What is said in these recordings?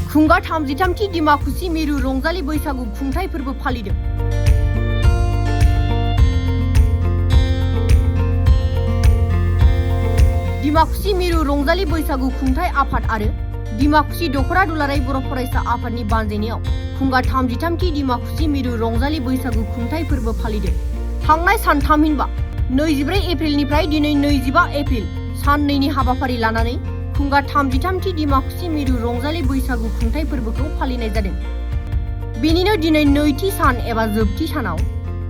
खुंगा 33थि डिमाकुसि मिरु रंजालि बैसागु खुंथाय फोरबो फालिदों। डिमाकुसि मिरु रंजालि बैसागु खुंथाय आफाद आरो डिमाकुसि दखरा दुलाराय बर' फरायसा आफादनि बानजायनायाव खुंगा 33थि डिमाकुसि मिरु रंजालि बैसागु खुंथाय फोरबो फालिदों। थांनाय सान थामहिनबा 24 एप्रिलनिफ्राय दिनै 25 एप्रिल साननैनि हाबाफारि लानानै खुंगा 33थि डिमाकुसि मिरु रंजालि बैसागु खुंथाय फोरबोखौ फालिनाय जादों। बेनिनो दिनै नैथि सान एबा जोबथि सानाव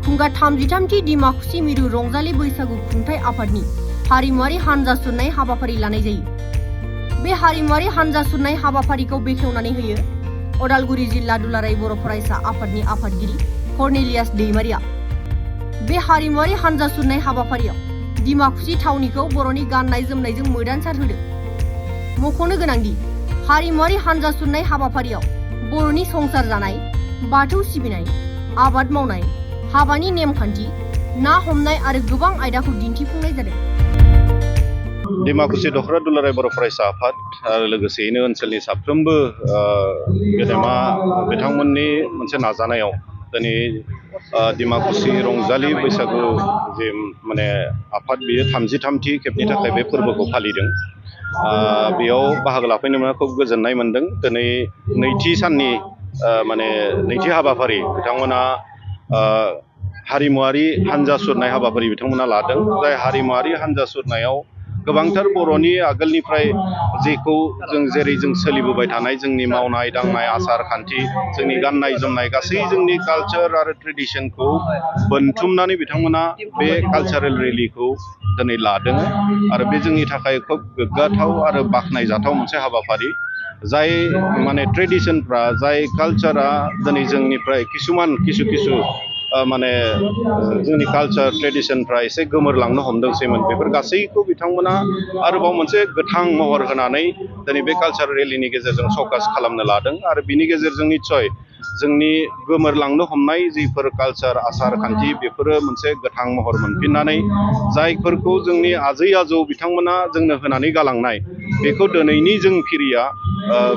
खुंगा 33थि डिमाकुसि मिरु रंजालि बैसागु खुंथाय आफादनि हारिमुआरि हानजा सुरनाय हाबाफारि लानाय जायो। बे हारिमुआरि हानजा सुरनाय हाबाफारिखौ बेखेवनानै होयो उदालगुरि जिल्ला दुलाराय बर' फरायसा आफादनि आफादगिरि कर्नेलियास दैमारिया। बे हारिमुआरि हानजा सुरनाय हाबाफारियाव डिमाकुसि थावनिखौ बर'नि गाननाय जोमनायजों मोदानसार होदों। मख'नो गोनांदि हारिमुआरि हानजा सुरनाय हाबाफारियाव बर'नि संसार जानाय, बाथौ सिबिनाय, आबाद मावनाय, हाबानि नेमखान्थि, ना हमनाय आरो गोबां आयदाखौ दिन्थिफुंनाय जादों। डिमाकुसि दखरा दुलाराय बर' फरायसा आफाद आरो लोगोसेयैनो ओनसोलनि साफ्रोमबो गेदेमा बिथांमोननि मोनसे नाजानायाव दिनै डिमाकुसि रंजालि बैसागु जे माने आफाद बेयो 33थि खेबनि थाखाय बे फोरबोखौ फालिदों। बेयाव बाहागो लाफैनो मोना खुब गोजोननाय मोनदों। दिनै नैथि साननि नैथि हाबाफारि बिथांमोना हारिमुआरि हानजा सुरनाय हाबाफारि बिथांमोना लादों। जाय हारिमुआरि हानजा सुरनायाव गोबांथार बर'नि आगोलनिफ्राय जेखौ जेरै जों सोलिबोबाय थानाय जोंनि मावनाय दांनाय आसार खान्थि, जोंनि गाननाय जोमनाय गासै जोंनि कालचार आरो ट्रेडिसनखौ बोनथुमनानै बिथांमोना बे कालचारेल रेलिखौ दिनै लादों। आरो बे जोंनि थाखाय खोब गोग्गाथाव आरो बाख्नायजाथाव मोनसे हाबाफारि। जाय ट्रेडिसनफ्रा, जाय कालचारा दिनै जोंनिफ्राय किसु जोंनि कालचार ट्रेडिसनफ्रा एसे गोमोरलांनो हमदोंसैमोन। बेफोर गासैखौ बिथांमोना आरोबाव मोनसे गोथां महर होनानै दिनै बे कालचार रेलिनि गेजेरजों श'कास खालामनो लादों। आरो बिनि गेजेरजों निस्सय जोंनि गोमोरलांनो हमनाय जिफोर कालचार आसार खान्थि बेफोरो मोनसे गोथां महर मोनफिननानै जायफोरखौ जोंनि आजै आजौ बिथांमोना जोंनो होनानै गालांनाय बेखौ दिनैनि जों फिरिया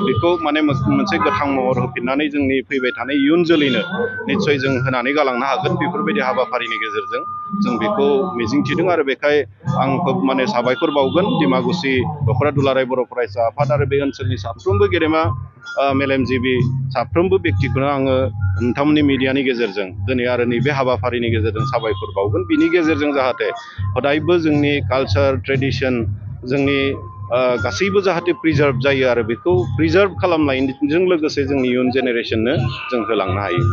बेखौ मोनसे गोथां महर होफिननानै जोंनि फैबाय थानाय इयुन जोलैनो निस्सय जों होनानै गालांनो हागोन। बेफोरबायदि हाबाफारिनि गेजेरजों जों बेखौ मिजिंथिदों। आरो बेखाय आं खोब साबायखर बावगोन डिमाकुसि दखरा दुलाराय बर' फरायसा आफाद आरो बे ओनसोलनि साफ्रोमबो गेदेमा मेलेमजिबि साफ्रोमबो बेक्तिखौनो आङो नोंथांमोननि मिडियानि गेजेरजों दिनै आरो नैबे हाबाफारिनि गेजेरजों साबायखर बावगोन। बिनि गेजेरजों जाहाथे हदायबो जोंनि कालचार ट्रेडिसन जोंनि गासैबो जाहाथे प्रिजार्भ जायो आरो बेखौ प्रिजार्भ खालामनायजों लोगोसे जोंनि इयुन जेनेरेसननो जों होलांनो हायो।